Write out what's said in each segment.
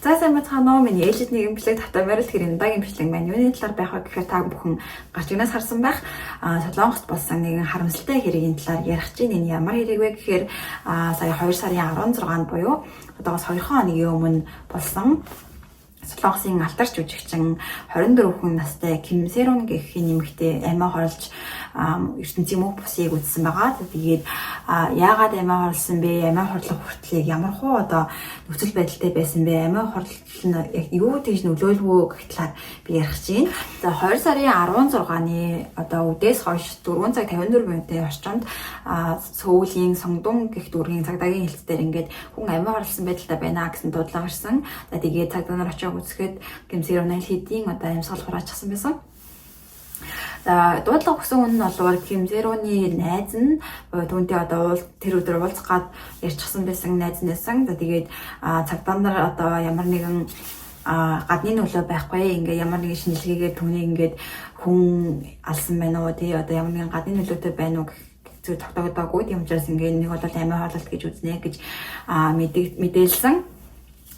За, сайн байцгаана уу? Миний ээлжид нэгэн бичлэг тавтай морил. Тэр энэ удаагийн бичлэг маань юуны талаар байх вэ гэхээр та бүхэн гарч игнаас харсан байх. Солонгост болсон нэгэн харамсалтай хэргийн талаар ярих чинь. Энэ ямар хэрэг вэ гэхээр сая 2 сарын 16-нд буюу одоогоос 2 хоногийн өмнө болсон Солонгосын алтарч жүжигчин 24 хүн настай Ким Сэрун гэх нэмэгтэй амиа хорлож ертөнцийн мөнх бусыг үзсэн байгаа. Тэгээд яагаад амиа хорлсон бэ? Амиа хорлох хүртлийг ямар хуу одоо нөхцөл байдалтай байсан бэ? Амиа хорлол нь яг юу тэгж нөлөөлвөө гэх талаар би ярих чинь. За, 2 сарын 16-ны одоо үдээс хойш 4 цаг 54 минутын орчимд Сөүлийн Сонгдун гэх дүүргийн цагдаагийн хэлц дээр ингээд хүн амиа хорлсон байдалтай байна гэсэн дуудлага гарсан. За, тэгээд цагдаа нар очиод үзэхэд Ким Сэрун аль хэдийн одоо амьсгал хураачсан байсан. За, дуудлага өгсөн хүн нь болвол Ким Зероны найз нь, түүнтэй одоо тэр өдөр уулзах гад ярьчихсан байсан найз нь байсан. За, тэгээд цагдаа нар одоо ямар нэгэн гадны нөлөө байхгүй, ингээ ямар нэгэн шинжилгээгээр түүнийг ингээд хүн алсан байна уу, тий, одоо ямар нэгэн гадны нөлөөтэй байна уу гэх зүйл тогтоогдоогүй. Тийм учраас ингээ нэг бол амиа хорлолт гэж үзнэ гэж мэдээлсэн.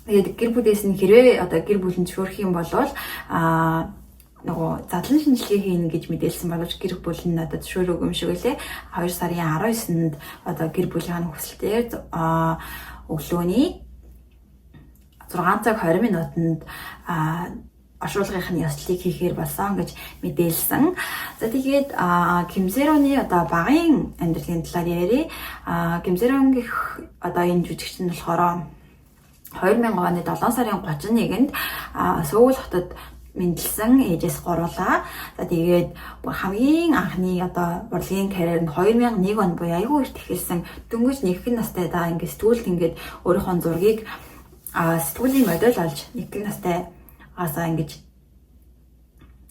Тэгээд гэр бүлээс нь хэрвээ одоо гэр бүл нь зөвшөөрөх юм бол нөгөө задлан шинжилгээ хийнэ гэж мэдээлсэн боловч гэр бүл нь одоо зөвшөөрөөгүй юм шиг үлээ. 2 сарын 19-нд одоо гэр бүлийн хүсэлтээр өглөөний 6 цаг 20 минутанд оршуулгын нь ёслолыг хийхээр болсон гэж мэдээлсэн. За, тэгээд Ким Зероны одоо багын амьдралын талаар ярив. Ким Зерон гэх одоо энэ жүжигч нь болохоор 2000 оны 7 сарын 31-нд Сөүл хотод мэндэлсэн, ээжээс гуруулаа. За, тэгээд хамгийн анхны одоо урлагийн карьер нь 2001 он буюу айгүй эрт эхэлсэн. Дөнгөж нэгэн настай да ингээд сэтгүүлд ингээд өөрийнхөө зургийг сэтгүүлийн модель олж нэгэн настай асаа ингэж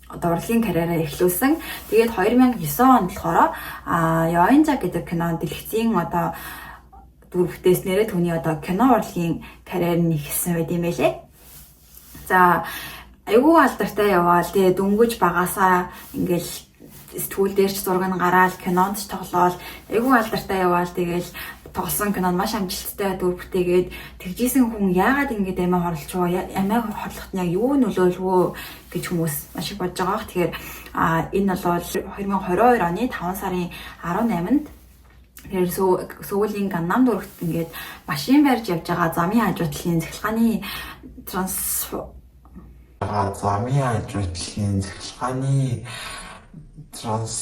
одоо урлагийн карьераа эхлүүлсэн. Тэгээд 2009 онд болохоор Ёинжа гэдэг кинонд дэлгэцийн одоо дүр бүтээснээрээ түүний одоо кино урлагийн карьер нь эхэлсэн байт юм байлээ. За, айгүй алдартай яваал, тэгээ дөнгөж багасаа ингээл сэтгүүл дээр ч зураг нь гараал, кинонд ч тоглоол, айгүй алдартай яваал. Тэгээл тоглосон кинонд маш амжилттай дүр бүтээгээд тэгжсэн хүн яагаад ингэж амиа хорлолчвоо, амиа хорлоход нь яг юу нөлөөлвөө гэж хүмүүс маш их бодож байгаа бох. Тэгэхээр энэ бол 2022 оны 5 сарын 18-нд тэр Сөүлийн Ганнам дүүрэгт ингээд машин барьж явж байгаа замын хажуу талын цахилгааны транс замын хажуу талын цахилгааны транс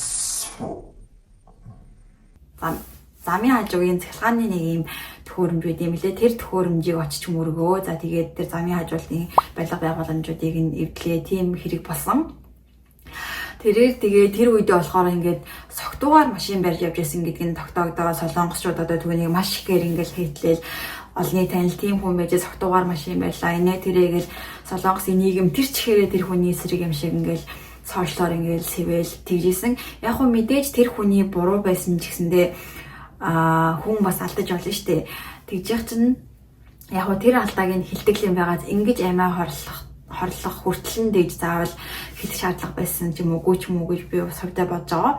замын хажуугийн цахилгааны нэг юм төхөөрөмж байд юм лээ. Тэр төхөөрөмжийг очиж мөргөө. За, тэгээд тэр замын хажуулын барилга байгууламжуудыг нь эвдлээ. Тийм хэрэг болсон. Тэрээр тэгээ тэр үедээ болохоор ингээд согтуугаар машин барьж явж байсан гэдг нь тогтоогдоо. Солонгосчууд одоо түүнийг маш ихээр ингээд хейтлээл, олонний танил тийм хүн байж согтуугаар машин барьлаа. Инээ тэрээгээл Солонгосын нийгэм тэр чихээрээ тэр хүний эсрэг юм шиг ингээд сошиалоор ингээд сэвэл тэгжсэн. Яг хөө мэдээж тэр хүний буруу байсан ч гэсэндээ хүн бас алдаж болно штэ. Тэгж яах чинь яг хөө тэр алдааг нь хилдэг юм байгаад ингэж амиа хорлох хүртэл нь дэж заавал хэлэх шаардлага байсан ч юм уугүй ч юм уу гэж би бас хувьдаа бодож байгаа.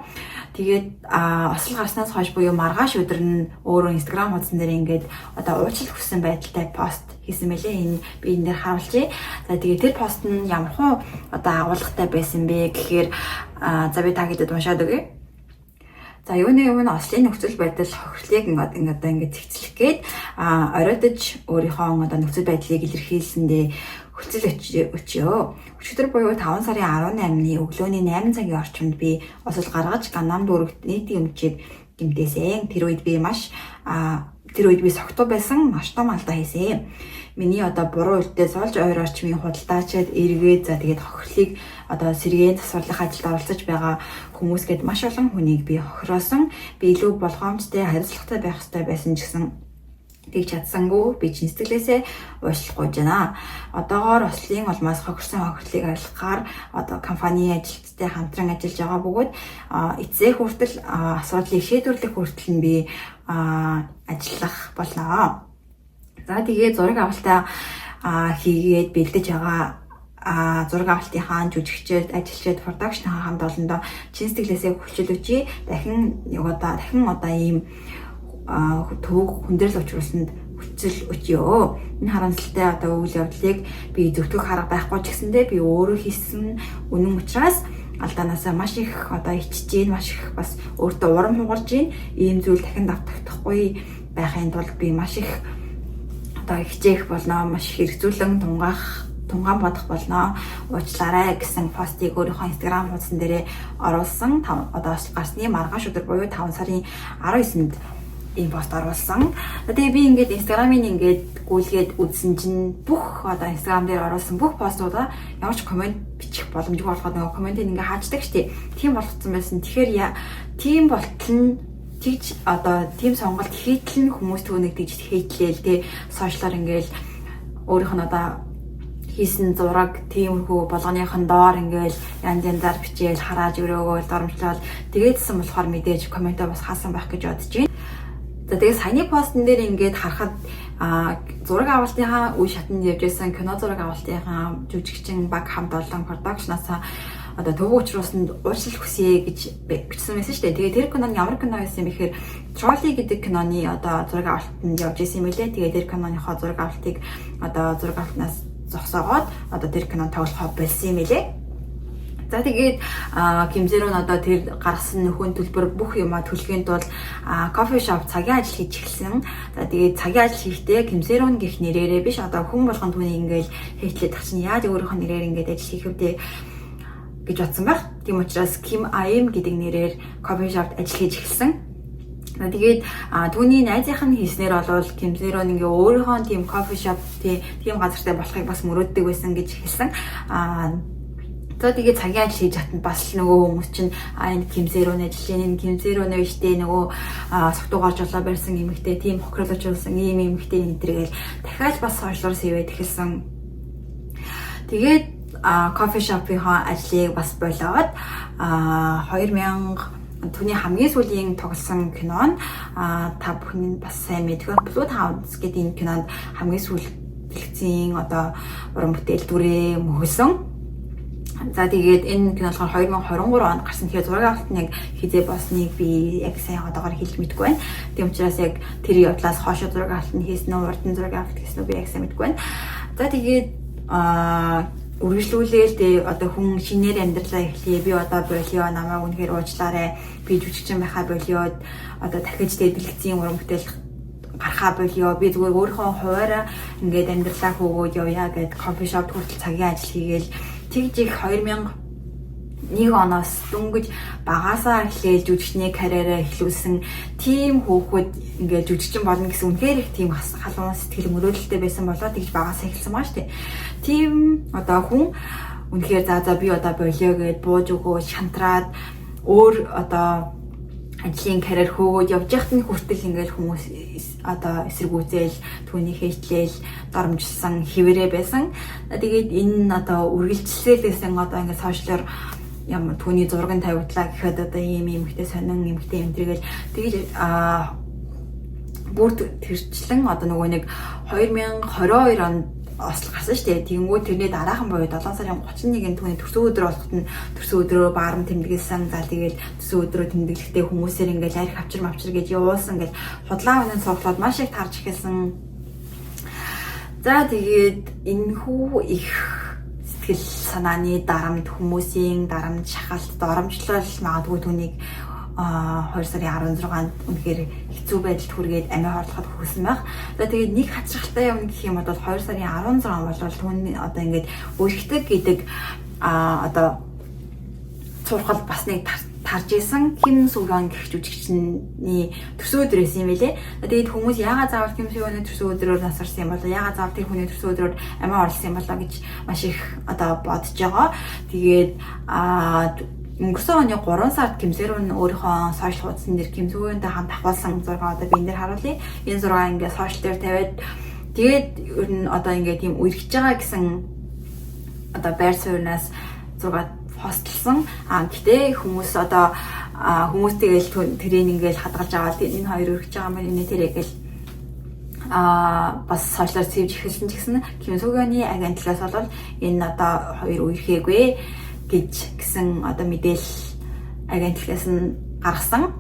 Тэгээд осол гарснаас хойш буюу маргааш өдөр нь өөрөө Instagram хуудсан дээр ингээд одоо уучлал хүссэн байдалтай пост хийсэн мэлээ. Энэ би энэ дээр харуулъя. За, тэгээд тэр пост нь ямар хуу одоо агуулгатай байсан бэ гэхээр за, би та хэдэд уншаад өгье. За, юуны өмнө ослын нөхцөл байдал хохирлыг ингээд одоо ингээд цэгцлэх гээд оройтож өөрийнхөө одоо нөхцөл байдлыг илэрхийлсэндээ хүлцэл өчөө. Өчигдөр буюу 5 сарын 18-ны өглөөний 8 цагийн орчимд би осол гаргаж Ганнам дүүрэгт нийтийн өмчийг гэмтээсэн. Тэр үед би согтуу байсан, маш том алдаа хийсэн. Миний одоо буруу үйлдэлээс олж ойр орчмын худалдаачид, эргээд, за, тэгээд хохирлыг одоо сэргээн засварлах ажилд оролцож байгаа хүмүүс гээд маш олон хүнийг би хохироосон. Би илүү болгоомжтой, хариуцлагатай байх ёстой байсан ч гэсэн тэгж чадсангүй, би чин сэтгэлээсээ уучлах гуйж байна. Одоогоор ослын улмаас хохирсон хохирлыг арилгахаар одоо компани ажилттай хамтран ажиллаж байгаа бөгөөд эцсээ хүртэл асуудлыг шийдвэрлэх хүртэл нь би ажиллах болно. За, тэгээд зураг авалтаа хийгээд бэлдэж байгаа зураг авалтынхаа жүжигчид, ажилчид, продакшнынхаа хамт олондоо чин сэтгэлээсээ хүлчил өчье. Дахин одоо ийм төвөг хүндрэл учруулсанд хүчил өчөө. Энэ харамсалтай одоо үйл явдлыг би зөвтгөх арга байхгүй ч гэсэндээ би өөрөө хийсэн үнэн учраас алдаанаасаа маш их одоо ичж гин, маш их бас өөртөө урам хугарж гин. Ийм зүйл дахин давтагдахгүй байхын тулд би маш их одоо хичээх болно, маш их хэрэгцүүлэн тунгаан бодох болно. Уучлаарай гэсэн постыг өөрийнхөө Instagram хуудсан дээрээ оруулсан. Одоо гарсны маргааш өдөр буюу 5 сарын 19-нд ийм пост оруулсан. Тэгээ би ингээд Instagram-ыг ингээд гүйлгээд үзсэн чинь бүх одоо Instagram дээр оруулсан бүх постуудаа ямар ч comment бичих боломжгүй болгоод нөгөө comment-ийг ингээ хааждаг штеп. Тийм болгоцсон байсан. Тэгэхээр тийм болтол нь тэгж одоо тийм сонголт хийтэл нь хүмүүс түүнийг тэгж hate лээл те, social оор ингээл өөрийнх нь одоо хийсэн зураг тиймэрхүү болгоныхон доор ингээл янз янзаар бичээл, харааж өрөөгөөл, доромжлол тэгээдсэн болохоор мэдээж comment оо бас хаасан байх гэж бодож байна. За, тэгээ саяны постн дээр ингээд харахад зураг авалтынхаа үе шатанд явж байсан кино зураг авалтынхаа жүжигчин баг хамт олон production аас одоо төвөг учруулсанд уучлал хүсье гэж бичсэн байсан шүү дээ. Тэгээ тэр кино нь ямар кино байсан юм бэхээр Trolley гэдэг киноны одоо зураг авалтанд явж исэн юм билээ. Тэгээ тэр киноныхоо зураг авалтыг одоо зураг авалтнаас зогсоогоод одоо тэр кино тоглохоо болсон юм билээ. За, тэгээд Ким Сэрүүн одоо тэр гаргасан нөхөн төлбөр бүх юмаа төлөхийн тулд coffee shop цагийн ажил хийж эхэлсэн. За, тэгээд цагийн ажил хийхдээ Ким Сэрүүн гэх нэрээрээ биш, одоо хүн болгон түүнийг ингээл hate лээд тах чинь яаж өөрийнхөө нэрээр ингээд ажил хийх вэ гэж бодсон байх. Тийм учраас Ким Аим гэдэг нэрээр coffee shop д ажил хийж эхэлсэн. Тэгээд түүний найзынх нь хийснээр бол Ким Сэрүүн ингээ өөрийнхөө тийм coffee shop тийм газартай болохыг бас мөрөөддөг байсан гэж хэлсэн. За, тэгээд цагийн ажил хийж хатанд бас л нөгөө хүмүүс чинь а энэ Ким Сэрүүн ажиллаж, энэ Ким Сэрүүн биш дээ, нөгөө согтуугаар жолоо барьсан эмэгтэй, тийм хохирлуулсан ийм эмэгтэй энэ тэргээл дахиад бас social оор сэвээд эхэлсэн. Тэгээд coffee shop ынхаа ажлыг бас болоод 2000 түүний хамгийн сүүлийн тоглосон кино нь та бүхэн бас сайн мэдэх Blood Hounds гэдэг энэ кинонд хамгийн сүүл дэлгэцийн одоо уран бүтээл дүрээ мөхөсөн. За, тэгээд энэ кино болохоор 2023 онд гарсан. Тэгэхээр зураг авалт нь яг хэзээ болсныг би яг сайн одоогоор хэлж мэдэхгүй байна. Тийм учраас яг тэр явдлаас хоошо зураг авалт нь хийсэн үү, урд нь зураг авалт хийсэн үү, би яг сайн мэдэхгүй байна. За, тэгээд үргэлжлүүлээл тэгээ одоо хүн шинээр амьдралаа эхлэе. Би одоо болио, намайг үнэхээр уучлаарай. Би жүжигчин байхаа болио. Одоо дахиж тэгээ дэлгэцийн уран бүтээл гарахаа болио. Би зүгээр өөрийнхөө хуваараа ингээд амьдралаа хөөгөөд явъя гэд coffee shop хүртэл цагийн ажил хийгээл тэгж их 2001 оноос дөнгөж багасаа эхлээл жүжигчний карьераа эхлүүлсэн тийм хүүхэд ингээд жүжигчин болно гэсэн үнэхээр их тийм халуун сэтгэл мөрөөдөлтэй байсан болоо тэгж багасаа эхэлсэн байгаа шүү дээ. Тийм одоо хүн үнэхээр за за би одоо болио гэд бууж өгөө шантраад өөр одоо ажлын карьер хөөгөөд явж байхад нь хүртэл ингээл хүмүүс одоо эсэргүүцээл, түүний hate лээл, доромжилсан хэвээрээ байсан. Тэгээд энэ одоо үргэлжилсээр байсан, одоо ингээд social оор ямар түүний зураг нь тавигдлаа гэхэд одоо ийм эмэгтэй, сонин эмэгтэй эмтрийгэл тэгэж бүр тэрчлэн одоо нөгөө нэг 2022 онд осол гарсан шүү дээ. Тэгэнгүүт тэрний дараахан буюу 7 сарын 31-нд түүний төрсөн өдөр болоход нь төрсөн өдрөө баарам тэмдэглэсэн. За, тэгэл төрсөн өдрөө тэмдэглэхдээ хүмүүсээр ингээл арх авчир мавчир гэж явуулсан гэл худлаа үнэн цуглаад маш их тарж эхэлсэн. За, тэгээд энэхүү их сэтгэл санааны дарамт, хүмүүсийн дарамт, шахалт, доромжлол магадгүй түүнийг 2 сарын 16-нд үнэхээр хэцүү байдалд хүргээд амиа хорлоход хүрсэн байх. За, тэгээд нэг хачирхалтай юм гэх юм бол 2 сарын 16 бол түүний одоо ингээд өрхтөг гэдэг одоо цурхал бас нэг тарж исэн Ким Сүгён гэх жүжигчний төрсөн өдөр байсан юм билээ. Тэгээд хүмүүс яагаад заавал Ким Сүгёны төрсөн өдрөөр насарсан юм болоо, яагаад заавал тэр хүний төрсөн өдрөөр амиа хорлосон юм болоо гэж маш их одоо бодож байгаа. Тэгээд өнгөрсөн оны 3 сард Ким Сэрүүн өөрийнхөө social хуудсан дээр Ким Сүгёнтэй хамт авахулсан зураг одоо би энэ дээр харуулъя. Энэ зураг ингээд social дээр тавиад тэгээд ер нь одоо ингээд тийм үерхэж байгаа гэсэн одоо байр суурнаас зураг постлсон. А гэтээ хүмүүс одоо хүмүүс тэгэл тэрийг ингээл хадгалж аваад энэ хоёр өргөж байгаа юм энэ тэрэг гэл бас social оор сэвж эхэлсэн ч гэсэн Ким Сүгёны агентлаас бол энэ одоо хоёр үерхээгүй гэж гэсэн одоо мэдээлэл агентлагаас нь гаргасан.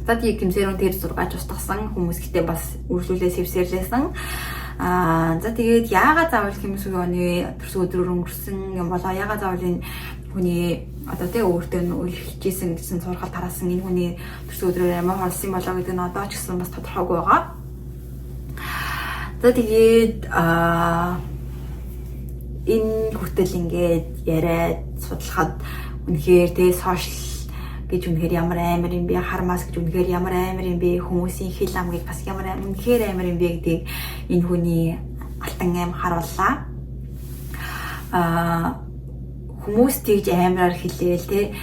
За тэгээ Ким Сэрүүн тэр зургааж устгасан, хүмүүс гэтээ бас үргэлжлүүлээ сэвсэрлээсэн. За тэгээд яагаад заавал Ким Сүүны төрсөн өдрөөр өнгөрсөн юм болоо, яагаад заавал энэ хүний одоо тий өөртөө нь үлхэлжсэн гэсэн сургаал тараасан энэ хүний төрсөн өдрөөр амиа хорлсон болоо гэдэг нь одоо ч гэсэн бас тодорхойгүй байгаа. За тэгээд энэ хүртэл ингээд яриад судлахад үнэхээр тий social гэж үнэхээр ямар амар юм бэ, хар маск гэж үнэхээр ямар амар юм бэ, хүмүүсийн хэл ам гэж бас ямар үнэхээр амар юм бэ гэдгийг энэ хүний алтан ам харууллаа. Хүмүүс тэгж амараар хэлээл те,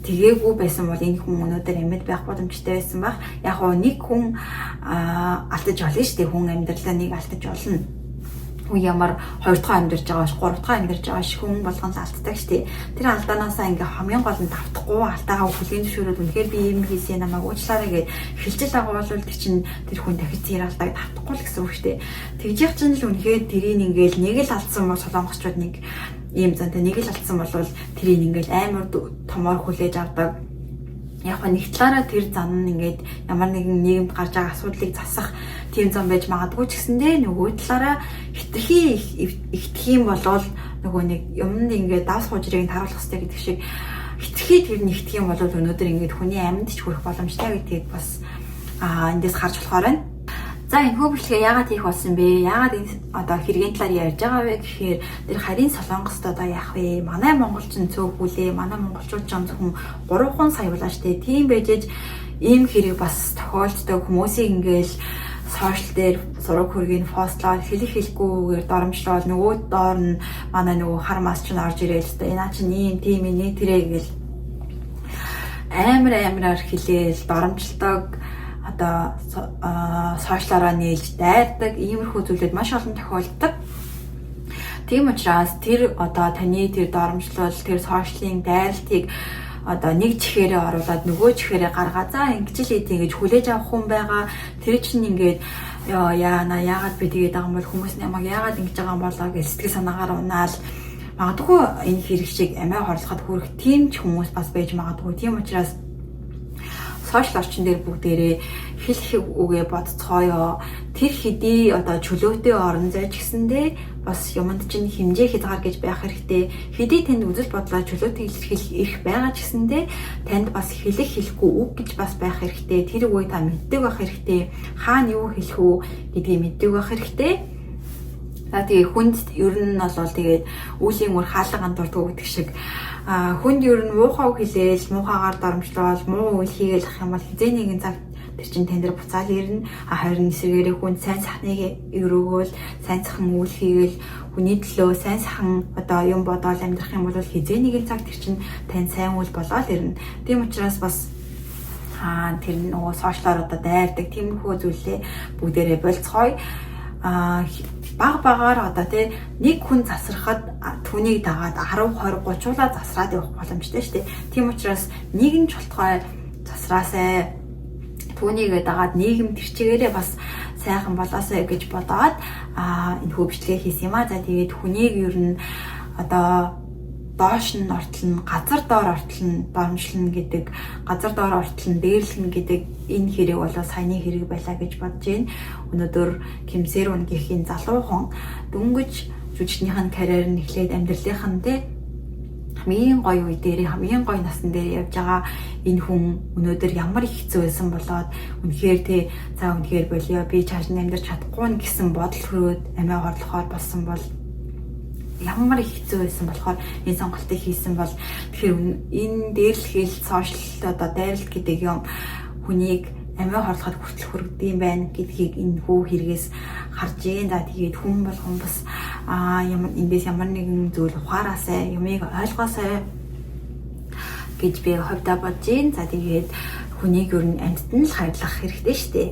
тэгээгүй байсан бол энэ хүн өнөөдөр амьд байх боломжтой байсан байх. Яг гоо нэг хүн алдаж болно шүү дээ. Хүн амьдралаа нэг алдаж болно. Хүн ямар хоёр дахь амьдарч байгаа ш, гурав дахь амьдарч байгаа ш, хүн болгон л алддаг шүү дээ. Тэр алдаанаасаа ингээ хамгийн гол нь давтахгүй, алдаагаа хүлээн зөвшөөрөөд үнэхээр би юм хийсэн, намайг уучлаарай гэж хэлжил байгаа бол тэр чинь тэр хүн дахиж тэр алдааг давтахгүй л гэсэн үг шүү дээ. Тэгж яах чинь л үнэхээр тэрийг ингээл нэг л алдсан бол солонгосчууд нэг ийм зантай нэг л алдсан бол тэрийг ингээл амар томоор хүлээж авдаг. Яг нэг талаараа тэр зан нь ингээд ямар нэгэн нийгэмд гарч байгаа асуудлыг засах тийм зам байж магадгүй ч гэсэндээ нөгөө талаараа хэтэрхий ихтгэх юм болвол нөгөө нэг юмд ингээд давс хужрыг таруулах хэрэгтэй гэдэг шиг хэтэрхий тэр нэгтгэх юм бол өнөөдөр ингээд хүний амьд ч хүрэх боломжтой гэдгийг бас эндээс харж болохоор байна. За энэ бичлэгээ яагаад хийх болсон бэ? Яагаад энэ одоо хэргийн талаар ярьж байгаа вэ гэхээр тэр харин солонгост одоо яах вэ? Манай монголчин цөөхүүлээ. Манай монголчууд ч зөвхөн 3 сая булаа штэ. Тийм байж ийм хэрэг бас тохиолддог. Хүмүүсийг ингээл social дээр зураг хөргийг постлоод хэлэх хэлэхгүйгээр доромжлоод нөгөө доор нь манай нөгөө хар мас чинь орж ирээл л та энэ чинь ийм тийм энэ тэрэ гэл амар амараар хэлээл доромжлдог, одоо social аараа нийлж дайрдаг иймэрхүү зүйлүүд маш олон тохиолддог. Тийм учраас тэр одоо таны тэр доромжлол, тэр social ын дайралтыг одоо нэг чихээрээ оруулаад нөгөө чихээрээ гаргаа, за ингэж л идэв гэж хүлээж авах хүн байгаа. Тэр чинь ингээд ёо яана, яагаад би тэгээд байгаа юм бол, хүмүүс намайг яагаад ингэж байгаа юм болоо гэж сэтгэл санаагаар унаал магадгүй энэ хэрэг шиг амиа хорлоход хүрэх тийм ч хүмүүс бас байж магадгүй. Тийм учраас social орчин дээр бүгдээрээ хэлэх үгээ бодцгооё. Тэр хэдий одоо чөлөөтэй орон зай ч гэсэндээ бас юмд чинь хэмжээ хязгаар гэж байх хэрэгтэй. Хэдий танд үзэл бодлоо чөлөөтэй илэрхийлэх эрх байгаа ч гэсэндээ танд бас хэлэх хэлэхгүй үг гэж бас байх хэрэгтэй. Тэр үгийг та мэддэг байх хэрэгтэй. Хаана юу хэлэх үү гэдгийг мэддэг байх хэрэгтэй. За тэгээ хүнд ер нь бол тэгээд үүлийн үр хаалга андуурдаг гэдэг шиг хүнд ер нь муухай үг хэлээл, муухайгаар доромжлол, муу үйл хийгээл ах юм бол хизээ нэгэн цаг тэр чинь тань дээр буцаал ирнэ. Харин эсрэгээрээ хүн сайн сайхныг өрөөгөөл, сайн сайхан үйл хийгээл, хүний төлөө сайн сайхан одоо юм бодоол амьдрах юм бол хизээ нэгэн цаг тэр чинь тань сайн үйл болоод ирнэ. Тийм учраас бас тэр нөгөө social аар одоо дайрдаг тиймэрхүү зүйлээ бүгдээрээ болцгоё. Баг багаар одоо тий нэг хүн засрахад түүнийг дагаад 10 20 30-уулаа засраад явах боломжтой шүү дээ. Тийм учраас нэг нь чултгай засраасай, түүнийг дагаад нийгэм тэр чигээрээ бас сайхан болоосой гэж бодоод энэ хөвчлэгээ хийсэн юм а. За тэгээд хүнийг ер нь одоо доош нь ортол нь, газар доор ортол нь доромжлно гэдэг, газар доор ортол нь дээрлэнэ гэдэг энэ хэрэг бол саяны хэрэг байлаа гэж бодож байна. Өнөөдөр Ким Сэрүүн гэх энэ залуухан дөнгөж жүжигчнийх нь карьер нь эхлээд амьдралынх нь тэ хамгийн гоё үе дээр, хамгийн гоё насан дээр явж байгаа энэ хүн өнөөдөр ямар их хэцүү байсан болоод үнэхээр тэ за үнэхээр болио, би чааш нь амьдрч чадахгүй гэсэн бодол төрөөд амиа хорлохоор болсон бол ямар их хэцүү байсан болохоор энэ сонголтыг хийсэн бол. Тэгэхээр энэ дээрлэхэл social одоо дайралт гэдэг юм хүнийг амиа хорлоход хүртэл хүргэдэг юм байна гэдгийг энэ хүү хэрэгээс харж гин. За тэгээд хүн болгон бас ямар эндээс ямар нэгэн зүйл ухаараасай, юмыг ойлгоосай гэж би хувьдаа бодож гин. За тэгээд хүнийг ер нь амьтад нь л хайрлах хэрэгтэй шүү дээ.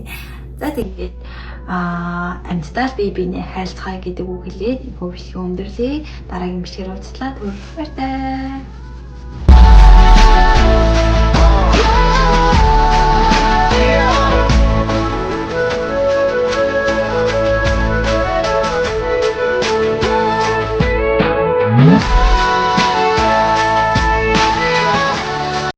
За тэгээд амьтдаа л бие биенээ хайлцгаая гэдэг үг хэлээд энэ бичлэгээ өндөрлөе. Дараагийн бичлэгээр уулзлаа. Түр баяртай.